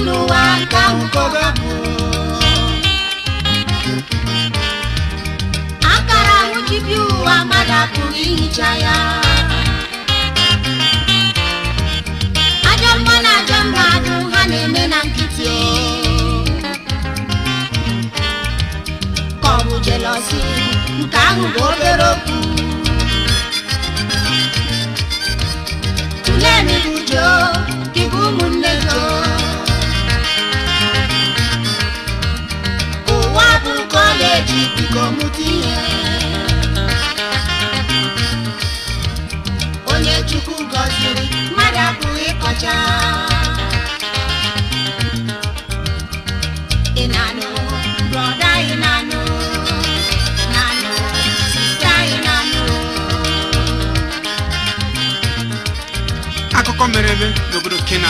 N'ụwa nke ahụ ka ọ ga-abụ. Akara ahụ ji bịa ụwa, mmadụ apụghị ihicha ya. Ajọ mmụọ na ajọ mmadụ ha na-eme na nkịtị o. Ka ọ bụ jealousy, nke ahụ bụ obere okwu. Tụlee ma ịbụ Joe, ka ịbụ ụmụnne Joe. Ụwa bụ college, biko mụta ihe. Onye Chukwu gọziri, mmadụ apụghị ịkọcha. Ị na-anụ, brother? Ị na-anụ, na-anụ, sister? Ị na-anụ? Akụkọ mere eme n'obodo Kenan.